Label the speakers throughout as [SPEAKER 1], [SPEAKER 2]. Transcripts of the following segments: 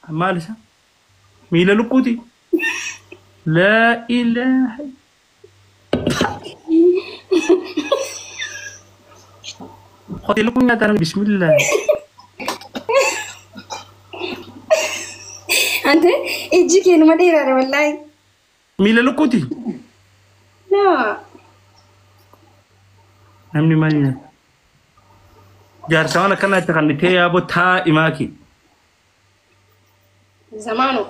[SPEAKER 1] Maal isa? Miila lukkuuti. Laa ilaaha. Qotee lukkuun nyaataa namni bismillah.
[SPEAKER 2] Ante ijji kee numa dheeraadha wallaahi.
[SPEAKER 1] Miila lukkuuti.
[SPEAKER 2] Laa.
[SPEAKER 1] Namni maal nyaata? Jaarsa waan akkanaatti kan itee yaaboo taa'imaa kee.
[SPEAKER 2] Zamaanu.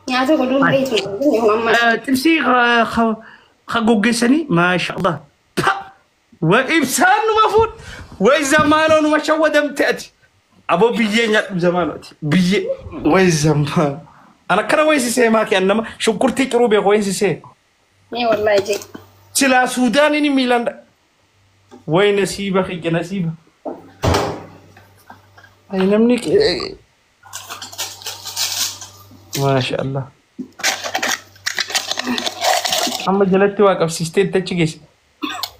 [SPEAKER 2] Nyaata godhuun beektu inni kun amma.
[SPEAKER 1] Xibsii ka goggeessanii maasha Allah. Wa ibsaan numa fuudh. Way zamaanoo numa shawwadamte ati. Aboo biyyee nyaadhu zamaanoo ati. Biyyee. Way zamaan. An akkana weessisee maakii an nama shunkurtii ciruu beeku weessisee.
[SPEAKER 2] Mee wallaahi jee.
[SPEAKER 1] Silaa Suudaaniin miilaan way nasiiba kiyya nasiiba. Ay namni maasha Allah. Amma jalatti waa qabsiistee itti achi geesse.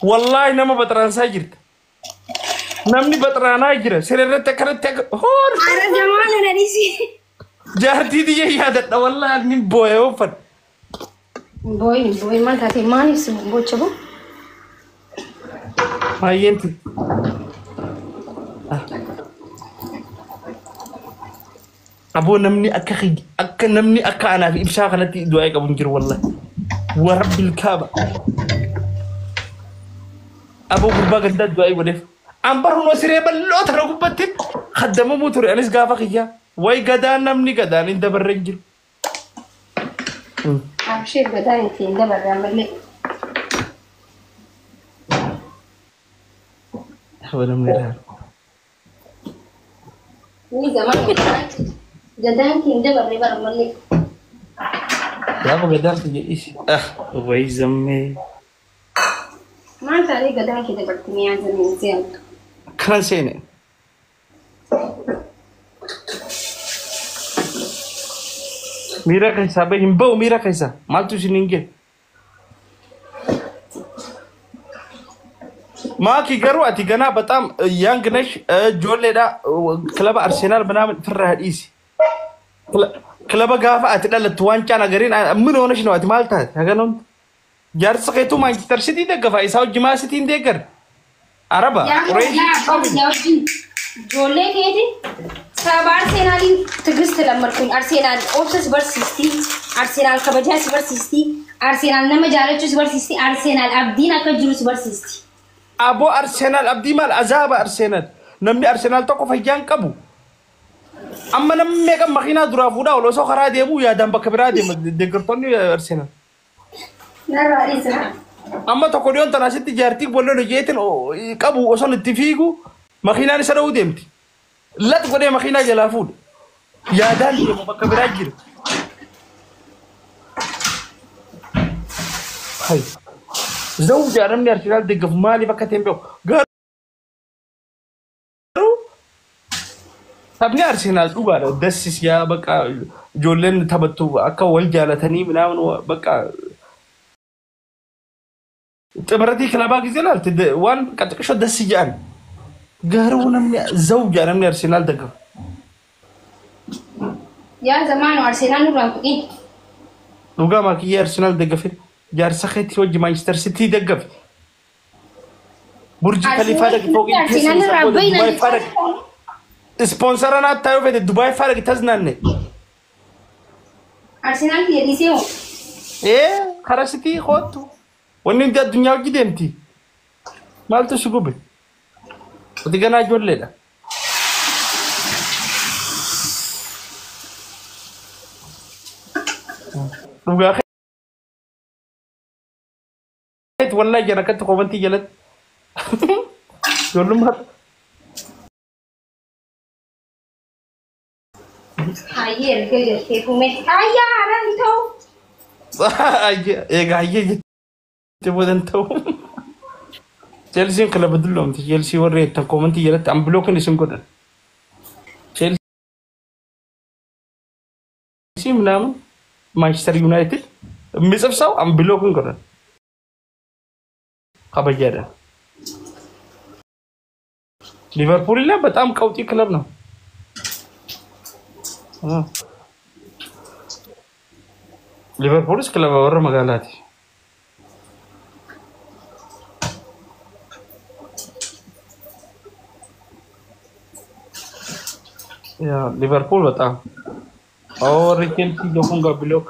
[SPEAKER 1] Wallaahi nama baxraansaa jirta. Namni baxraanaa jira. Siree irratti akkanatti akka hoor.
[SPEAKER 2] Ara zamaanu na dhiisi.
[SPEAKER 1] Jaartii tiyya yaadadha wallaahi ni booya uffadha.
[SPEAKER 2] Booyin booyin maal taate maaliif si bocha boo?
[SPEAKER 1] Baay'een tun. Aboo namni akka akka namni akka anaa fi ibsaa kanatti du'aa qabu hin jiru wallahi. Warabbil kaaba. Aboo gurbaa gandaa du'aa godheef. An bar hunoo siree bal'oo tana gubbatti kaddamamuu ture anis gaafa kiyyaa. Way gadaan namni gadaan hin dabarre hin jiru.
[SPEAKER 2] Abshir gadaan ittiin dabarre ammallee.
[SPEAKER 1] Aboo namni ilaalu.
[SPEAKER 2] Inni zamaan gadaan ittiin dabarre bara ammallee.
[SPEAKER 1] Gaafa gadaan kiyya isi. Ah way zammee.
[SPEAKER 2] Maal taatee gadaan kee dabarte mi'aa zameen se'amtu.
[SPEAKER 1] Kanan seene. Miira keessaa bahi hin ba'u miira keessaa maaltu isin hin gee. Maaki garuu ati ganaa bataam young ነሽ ijoolleedha kilaba Arsenaal ምናምን firraa dhiisi. Kilaba gaafa ati dhalattu waancaan agariin min ሆነሽ ነው ati maal taate haganoon jaarsa keetuu Manchester City deeggafa isaa hojii maa City hin deeggar. Araba Qureeshi
[SPEAKER 2] Ijoollee keeti sababa Arsenaaliin tigist lammarkuun Arsenaal obsa si barsiisti, Arsenaal kabajaa si barsiisti, Arsenaal nama jaalachuu si barsiisti, Arsenaal abdiin akka jiru si barsiisti.
[SPEAKER 1] Aboo Arsenaal abdii maal azaaba Arsenaal namni Arsenaal tokko fayyaan qabu. Amma namni meeqa makiinaa duraa fuudhaa ol osoo karaa deemuu yaadaan bakka biraa deema deeggartoonni Arsenaal.
[SPEAKER 2] Narraa dhiisa.
[SPEAKER 1] Amma tokko dhiyoon tana asitti jaartii bolloo jeetiin qabu osoo itti fiigu makiinaan isa dha'uu deemti. Lat godhee makiinaa jalaa fuudhe. Yaadaan deemu bakka biraa jira. Hai. Zawjaa namni Arsenaal deeggafu maaliif akka ta'e hin beeku. Garuu taphni Arsenaal dhugaadha. Dassis yaa bakka ijoolleen taphattu akka wal jaalatanii minaamin bakka ximiratii kilabaa ጊዜ laalte waan qaxiqishoo dassi jedhan. Garuu namni zawjaa namni Arsenaal deeggafu.
[SPEAKER 2] Yaa zamaanu Arsenaal nurraan tuqin.
[SPEAKER 1] Dhugaa maakiyyee Arsenaal deeggafe jaarsa keetii hojii Manchester City deeggafe. Burji Khaliifaa dhaqi fooqii keessa
[SPEAKER 2] Arsenaal irraa
[SPEAKER 1] Dubaay
[SPEAKER 2] bayi
[SPEAKER 1] faa dhaqi. Ispoonsara naat taayoo fedhe Dubaay faa dhaqi taznaanne.
[SPEAKER 2] Arsenaal kiyya dhiisee hoo?
[SPEAKER 1] Ee karaa City koottu. Wanni hundi addunyaa hojii deemti. Maaltu si gube? Ati ganaa ijoolleedha. Dhugaa keeti wallahi jana akkatti kobantii jalatti. Ijoollummaa.
[SPEAKER 2] Hayyee erga jettee fume. Hayyaa haaraan ta'u.
[SPEAKER 1] Egaa hayyee jettee boodan ta'u. Cheelsiin kilaba dulloomte. Cheelsii warri jettan koomantii jalatti an bilookin isin godhan. Cheelsii ምናምን ማንቸስተር ዩናይትድ የሚጽፍ ሰው አንብሎክን godhan. Kabajaadha. ሊቨርፑል ላይ በጣም ቀውጢ ክለብ ነው። Liverpoolis kilaba warra magaalaati. Yaa Liverpool በጣም warri Chelsea jokuun gabilook.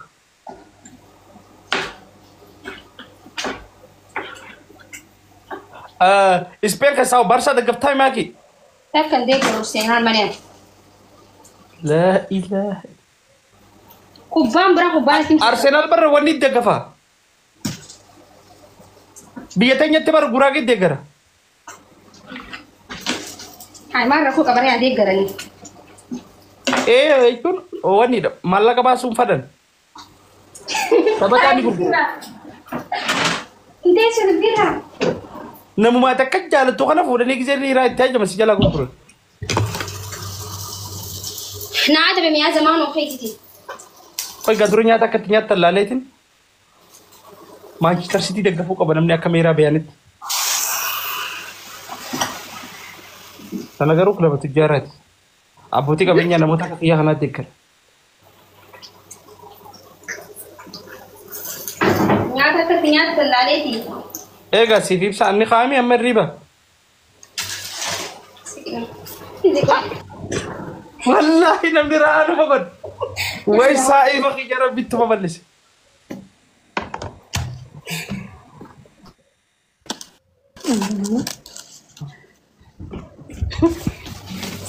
[SPEAKER 1] Ispeen keessaa Barsaa deggaftaa maaki?
[SPEAKER 2] Takka hin deeggaru Arsenaal malee.
[SPEAKER 1] Laa ilaaha.
[SPEAKER 2] Kubbaan biraa kubbaan isin.
[SPEAKER 1] Arsenaal barra wanni deggafa. Biyya teenyatti bara Guraagee deeggara.
[SPEAKER 2] Hai maal rakkoo qaban yaa deeggaranii.
[SPEAKER 1] Ee jechuun wannidha maallaqa baasuun fadan. Taphataa ni gurguru.
[SPEAKER 2] Hin teessu dubbiirraa.
[SPEAKER 1] Namummaa takka jaalattu kana fuudhanii gisee dhiiraa itti hajaman si jalaa gurguran.
[SPEAKER 2] Naa adabe mi'aa zamaanoo keetiti.
[SPEAKER 1] Qoy gaa dura nyaata akkatti nyaattan laaleetiin Manchester City deggafuu qaba namni akka meeraa bayaanitti. Sana garuu kilaba tujjaaraati. Abbootii qabeenyaa namoota akka kiyyaa kanaa deeggara.
[SPEAKER 2] Nyaata akkatti nyaattan laaleeti.
[SPEAKER 1] Eegaa siif ibsa inni kaa'ame amma hirriba. Wallaahi namni ra'aa dhufa godhe. Way saa'iba kiyya rabbitti babal'ise.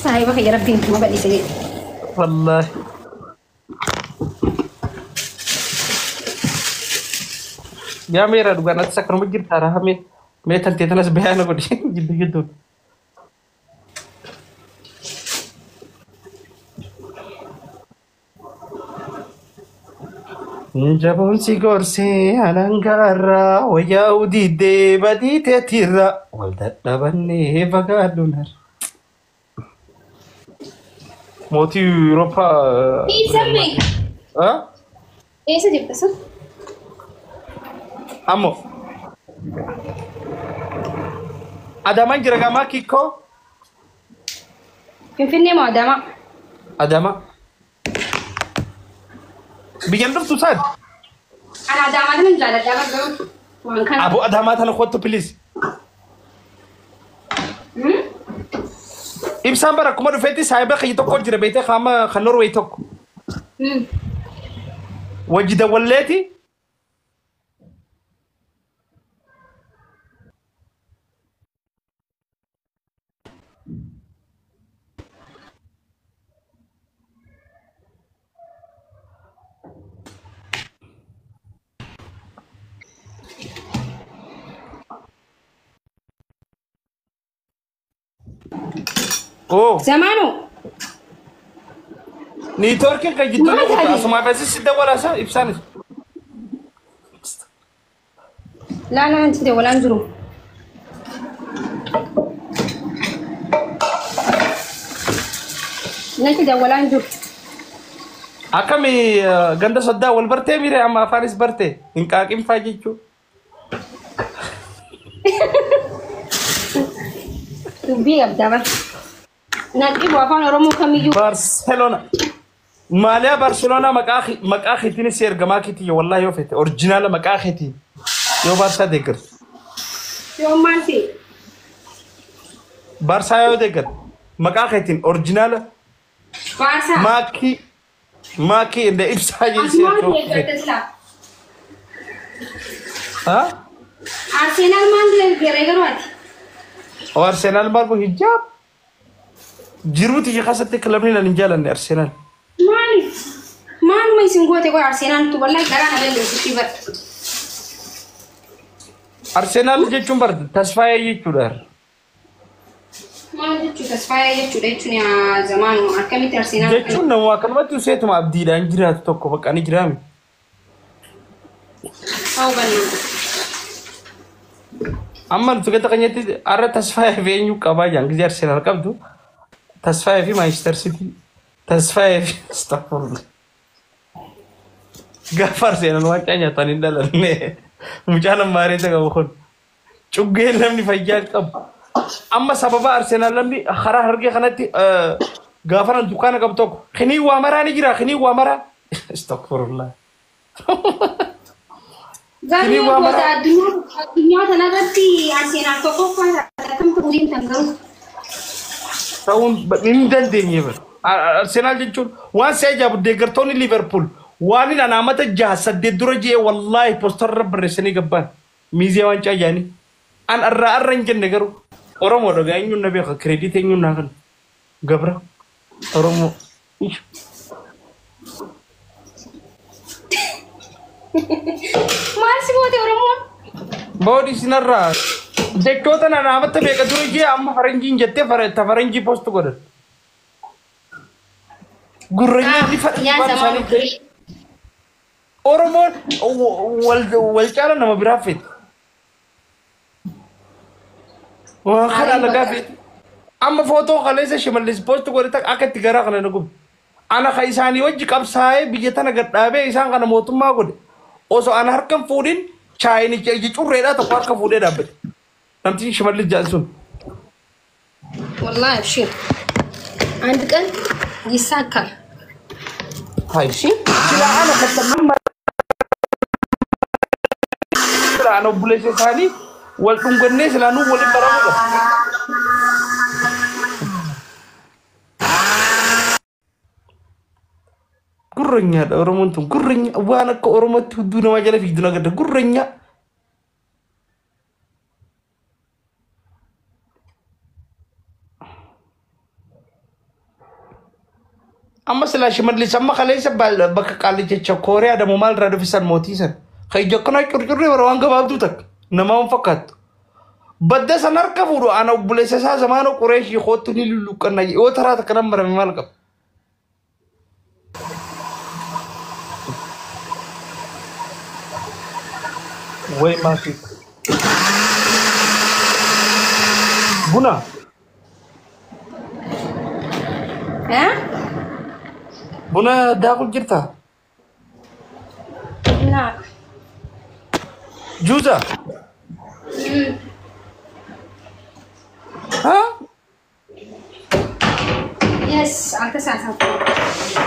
[SPEAKER 2] Saahiba kiyya rabbiin tuma bal'ise jedhe.
[SPEAKER 1] Wallaahi. Yaa meera dhugaan atis akkanuma jirta rahaa mee mee tantee tanas bayaana godhi jiddu jidduun. Jaboon si gorsee alangaarraa wayyaa diddee badii teetirra wal dadhabannee fagaadhunar. Mootii Yuurooppaa.
[SPEAKER 2] Dhiisamme. Eessa jirta sun?
[SPEAKER 1] Ammoo. Adaamaan jira gamaa kikkoo.
[SPEAKER 2] Finfinnee moo Adaamaa?
[SPEAKER 1] Adaamaa. Biyyan dhuftu isaan.
[SPEAKER 2] Ana Adaamaa kanan jaaladha garuu waan kana.
[SPEAKER 1] Aboo Adaamaa tana kottu please. Ibsaan bara akkuma dhufeetti saayiba kiyya tokko jira beektee qaama kan Norway tokko. Wajji dawwalleeti. Oh.
[SPEAKER 2] Zamaanu.
[SPEAKER 1] Niitoorkiin kan jidduu
[SPEAKER 2] Maal taate?
[SPEAKER 1] asuma feesis si dawwalaasa ibsaanis.
[SPEAKER 2] Laa wanti dawwalaan jiru. Natti dawwalaan jiru.
[SPEAKER 1] Akkami ganda soddaa wal bartee miire amma afaanis bartee hin qaaqin faa jechuu.
[SPEAKER 2] Dubbii qabdaa bara. Naqqibu afaan Oromoo kamiyyuu.
[SPEAKER 1] Barcelona. Maaliyaa Barcelona maqaa keetiin si ergamaa keetii wallahi yoo fete orjinaala maqaa keetiin yoo Barsaa deeggartu.
[SPEAKER 2] Yoo maal ta'e?
[SPEAKER 1] Barsaa yoo deeggartu maqaa keetiin orjinaala
[SPEAKER 2] Baarsaa.
[SPEAKER 1] maakii maakii inda ibsaa
[SPEAKER 2] Ati maal
[SPEAKER 1] jechuun.
[SPEAKER 2] deeggarta silaa?
[SPEAKER 1] Ha?
[SPEAKER 2] Arsenaal maal deeggaree garuu ati?
[SPEAKER 1] Arsenaal maal kun hijaab? Jiruuti ishee keessatti kilabni nan hin jaalanne Arsenaal.
[SPEAKER 2] Maaliif? Maaluma isin goote qoy Arsenaaltu wallahi garaa na balleessitti bara.
[SPEAKER 1] Arsenaal jechuun bar tasfaayee jechuudha.
[SPEAKER 2] Maal jechuu tasfaayee jechuudha jechuun yaa zamaanu akkamitti Arsenaal
[SPEAKER 1] Jechuun nama akkanumatti seetuma abdiidhaan jiraatu tokko bakka ni jiraame.
[SPEAKER 2] Ta'uu bannaa.
[SPEAKER 1] Amma nuti gata keenyatti har'a tasfaayee fi eenyu qabaa jiran gisee Arsenaal qabdu tasfaayee fi Maanchister Sitii tasfaayee fi Astagfirullah. Gaafa Arsenaal waancaa nyaatan hin dhalanne mucaan ammaaree qabu kun cuggeen namni fayyaa hin qabu. Amma sababa Arsenaal namni karaa hargee kanatti gaafa nan dukkaana qabu tokko kinii waa maraa ni jira kinii waa maraa. Astagfirullah.
[SPEAKER 2] Garuu
[SPEAKER 1] Sinii waa
[SPEAKER 2] goota
[SPEAKER 1] mara
[SPEAKER 2] addunyaa kanarratti Arsenaal tokkoffaa akkam ta'uu deemtan garuu.
[SPEAKER 1] Ta'uun hin dandeenye bara. Arsenaal jechuun waan si ajaa'ibu deeggartoonni Liverpool waan inni anaamata 6 8 dura ji'e wallaahi poostarra barreessanii gabbaan miiziyaa waancaa jaanii. An arraa arra hin jenne garuu Oromoo dhagaa eenyuun na beeka credit eenyuun naa kenna gabra Oromoo.
[SPEAKER 2] Maal si goote Oromoon?
[SPEAKER 1] Boodi sinarraa jechoota nanaamata meeqa dura ji'e amma faranjiin jettee ta faranjii post godhan. Gurranyaan ni
[SPEAKER 2] Yaa
[SPEAKER 1] fadhi
[SPEAKER 2] zamaan
[SPEAKER 1] isaanii ta'e. Oromoon wal caala nama biraa feeti. Waan kana alagaa feeti. Amma footoo kaleessa Shimallis post godhe takka akka itti garaa kana na gube. Ana ka isaanii wajji qabsaa'ee biyya tana gadhaabee isaan kana mootummaa godhe. Osoo ana harkan fuudhin chaayinicha iji curreedhaa tokko harka fuudhee dhaabbate. Namtichi Shimallis jedhan sun.
[SPEAKER 2] ወላሂ አብሽር አንድ ቀን ይሳካል።
[SPEAKER 1] Hai.
[SPEAKER 2] እሺ
[SPEAKER 1] Sila ana kattamma sila ana obboleessa isaanii wal dhungannee silaa nuu waliin baramuu qaba. Gurranyaadha Oromoon tun gurranya waan akka Oromootti hudduu namaa jala fiigdu nagadda gurranya. Amma silaa Shimallis amma kaleessa bakka qaallicha Kooriyaa damoo maal irraa dhufisan mootii san. Kan ija akkanaa curcurree bara waan gabaabduu takka namaa hin fakkaattu. Badda san harka fuudhu ana obboleessa isaa zamaana Qureeshii kootu ni lulluqqanna yoo taraa takka nan marame maal qaba. Way maatii. Buna
[SPEAKER 2] እ
[SPEAKER 1] buna daakuu jirtaa?
[SPEAKER 2] እና
[SPEAKER 1] Juuza. Haa?
[SPEAKER 2] የስ አልተሳሳትኩም።